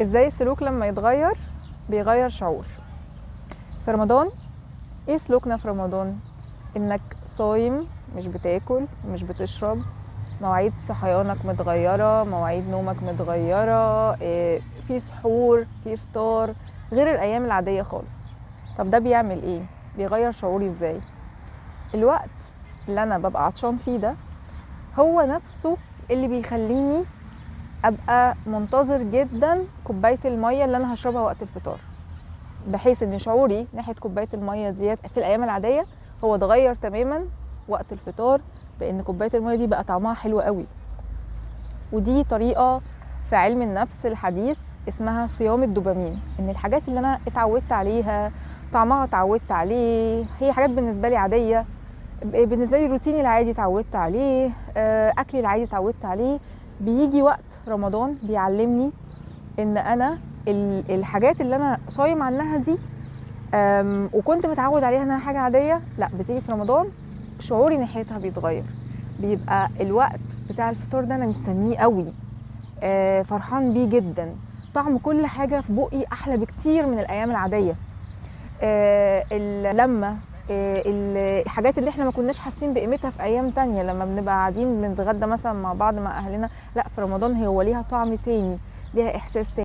ازاي السلوك لما يتغير بيغير شعور في رمضان؟ ايه سلوكنا في رمضان؟ انك صايم، مش بتاكل، مش بتشرب، مواعيد صحيانك متغيرة، مواعيد نومك متغيرة، في سحور، في افطار، غير الايام العادية خالص. طب ده بيعمل ايه؟ بيغير شعوري ازاي؟ الوقت اللي انا ببقى عطشان فيه ده هو نفسه اللي بيخليني ابقى منتظر جدا كوباية المية اللي انا هشربها وقت الفطار، بحيث ان شعوري ناحية كوباية المية ديت في الايام العادية هو اتغير تماما وقت الفطار، بان كوباية المية دي بقى طعمها حلو قوي. ودي طريقه في علم النفس الحديث اسمها صيام الدوبامين، ان الحاجات اللي انا اتعودت عليها، طعمها اتعودت عليه، هي حاجات بالنسبة لي عادية، بالنسبة لي روتيني العادي اتعودت عليه، اكلي العادي اتعودت عليه. بيجي وقت رمضان بيعلمني ان انا الحاجات اللي انا صايم عنها دي، وكنت متعود عليها انها حاجة عادية، لا، بتيجي في رمضان شعوري ناحيتها بيتغير. بيبقى الوقت بتاع الفطار ده انا مستنيه قوي، فرحان بيه جدا، طعم كل حاجة في بقي احلى بكتير من الايام العادية. اللمة، الحاجات اللي احنا ما كناش حاسين بقيمتها في ايام تانية لما بنبقى قاعدين بنتغدى مثلا مع بعض مع اهلنا، لا، في رمضان هو ليها طعم تاني، ليها احساس تاني.